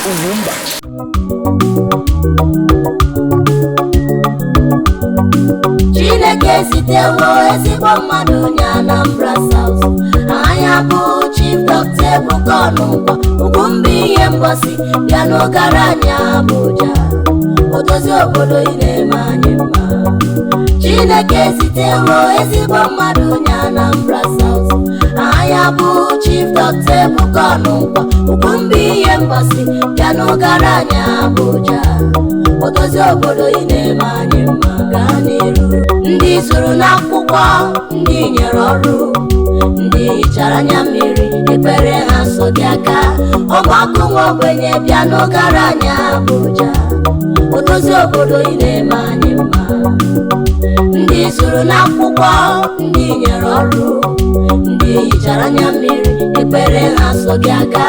Ugwumba. Chineke zitewo ezigbo mmadụ nye Anambra South. Aha ya bụ Chief Dr. Ebuka Ọnụnkwọ, Ugwumba ihe mgbọsị bịa n'ụgara anyị Abuja. Odozi obodo, ị na-eme anyị mma. Chineke zitewo ezigbo mmadụ nye Anambra South. Aha ya bụ Chief Dr. Ebuka Ọnụnkwọ, Ugwumba ihe mgbọsị bịa n'ụgara anyị Abuja. Odozi obodo, ị na-eme anyị mma. Gaa n'iru. Ndị zụrụ n'akwụkwọ, ndị nyere ọrụ, ndị hichara anya mmiri, ekpere ha so gị aka. Ọgbakọ nwa ogbenye bịa n'ụgara anyị Abuja. Odozi obodo, ị na-eme anyị mma. Ndị zụrụ n'akwụkwọ, ndị nyere ọrụ, ndị hichara anya mmiri, ekpere ha so gị aka.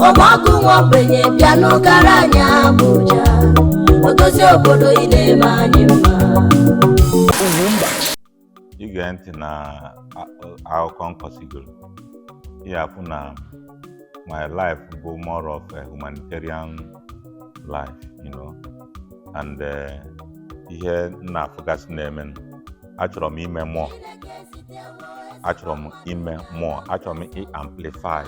Ọgbakọ nwa ogbenye bịa n'ụgara anyị Abuja. Odozi obodo, ị na-eme anyị mma. Ugwumba. Ige ntị na akụkọ nkọsigoro, ị afụ na my life bụ more of a humanitarian life and ihe m na-afụgasị na-eme, achọrọ m ime more, achọrọ m ime more, achọrọ m i-amplify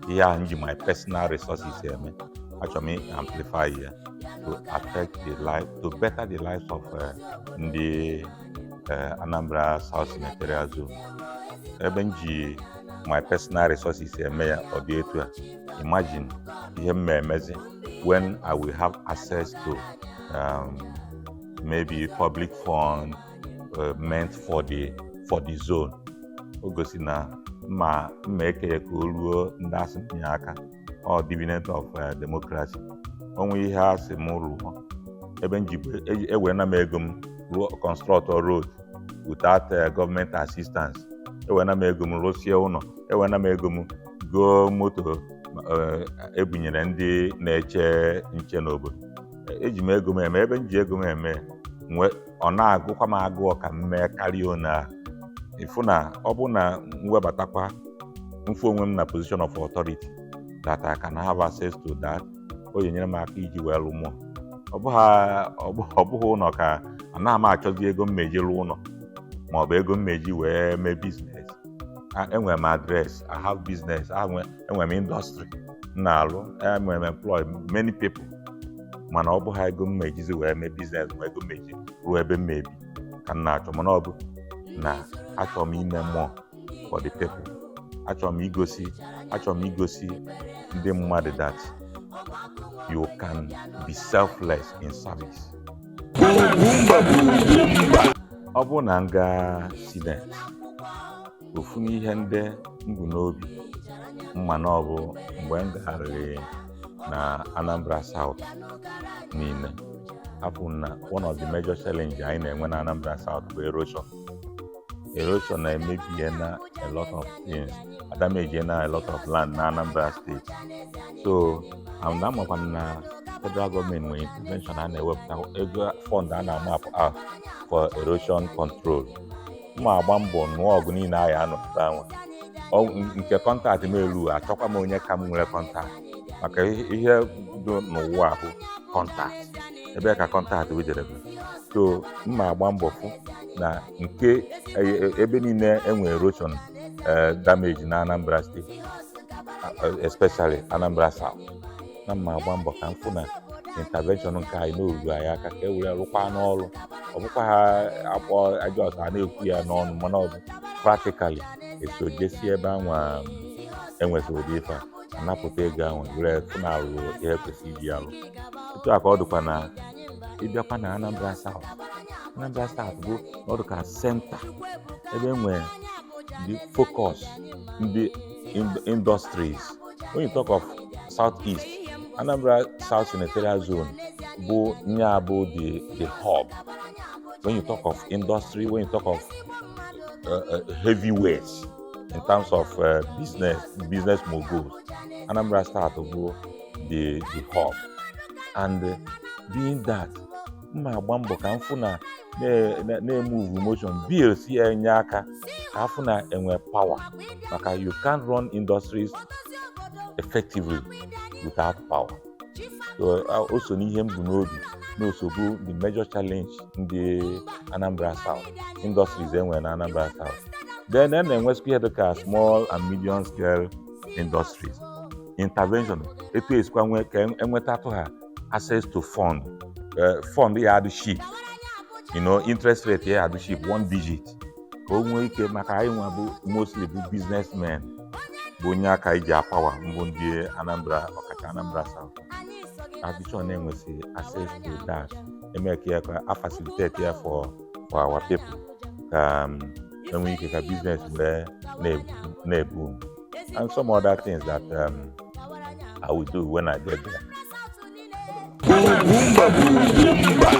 ihe ahụ m ji my personal resources eme. Achọrọ m i-amplify ya to affect the life, to better the lives of ndị Anambra South Senatorial Zone. Ebe m ji my personal resources eme ya, ọ dị etu a. Imagine ihe m ma-emezi when I will have access to maybe public fund meant for the zone. O gosi na mma mma eke ya ka o ruo ndị asị m nye aka. Ọ dividend of democracy. Onwe ihe a sị m rụọ, ebe m jibu ewere m ego m rụọ, construct road without government assistance. Ewere m ego m rụsie ụlọ. Ewere m ego m goo moto ebunyere ndị na-eche nche n'obodo. Eji m ego m eme. Ebe m ji ego m eme nwe, ọ na-agụkwa m agụọ ka m mee karịa one a. Ịfụ na ọ bụ na m webatakwa mfu onwe m na position of authority that I can have access to that, o ga-enyere m aka iji wee lụ mụọ. Ọ bụghị ụlọ ka anaghị m achọzi, ego m meji lụọ ụlọ maọbụ ego m meji wee mee business. Enwere m address, I have business, enwere m industry m na-alụ, enwere m employ many people, mana ọ bụghị ego m mejizi wee mee business ma ego m meji ruo ebe m mebi ka m na-achọ. Mana ọ bụ na achọrọ m ime more for the people. Achọrọ m igosi ndị mmadụ that you can be selfless in service. Ugwumba bụ Ugwumba. Ọ bụrụ na m gaa Senate, ofu n'ihe ndị m bụ n'obi mma na ọ bụ mgbe m gagharịrị na Anambra South niile, afụ na one of the major challenge anyị na-enwe na Anambra South bụ erosion. Erosion na-emebie na a lot of things, adamejie na a lot of land na Anambra State. So and amakwa m na federal gọọmenti nwere intervention a na-ewepụta ego, fund a na-amap out for erosion control. Mma agba mbọ nụọ ọgụ niile anyị anọpụta anwa. Nke contact m elu, achọkwa m onye ka m nwere contact, maka ihe dị n'ụwa bụ contact, ebe ka contact wejedebe. So mma agba mbọ fụ na nke ebe niile enwe erosion damage na Anambra Steeti, especially Anambra South, na mma agba mbọ ka m fụ na intervention nke anyị n'oru anyị aka ka e were rụkwa n'ọrụ. Ọ bụkwa ha akpọ ajọs a na-ekwu ya n'ọnụ, mana ọ bụ practically eso jesi ebe anwa enwesịrị ụdị ife a, anapụta ego ahụ were fụ na alụ ihe kwesịrị iji alụ. Etu a ka ọ dịkwa na ịbịakwa na Anambra South. Anambra South bụ ọdụ ka center ebe enwere the focus ndị industries. When you talk of Southeast, Anambra South Senatorial Zone bụ nya bụ the hub when you talk of industry, when you talk of heavyweights in terms of business moguls. Anambra South bụ the hub, and being that, mma agba mbọ ka m fụ na na-emove motion bills ya enye aka ka afụ na enwe power, maka you can't run industries effectively without power. So o so n'ihe m bu n'obi na osogbu the major challenge ndị Anambra South, industries enwere na Anambra South. Then a na-enwesịkwa ihe dịka small and medium scale industries intervention, etu esikwa nwee ka enwetatụ ha access to fund, fund ya adị cheap, interest rate ya adị cheap, one digit, ka o nwee ike maka anyị nwa bụ mostly bụ businessmen, bụ onye aka iji apawa mbụ ndị Anambra, ọkacha Anambra South. Addition na-enwesị access to that, eme ka ya ka a facilitate ya for our people, ka enwee ike ka business wee na-ebu and some other things that I will do when I get there. Ugwumba bụ Ugwumba.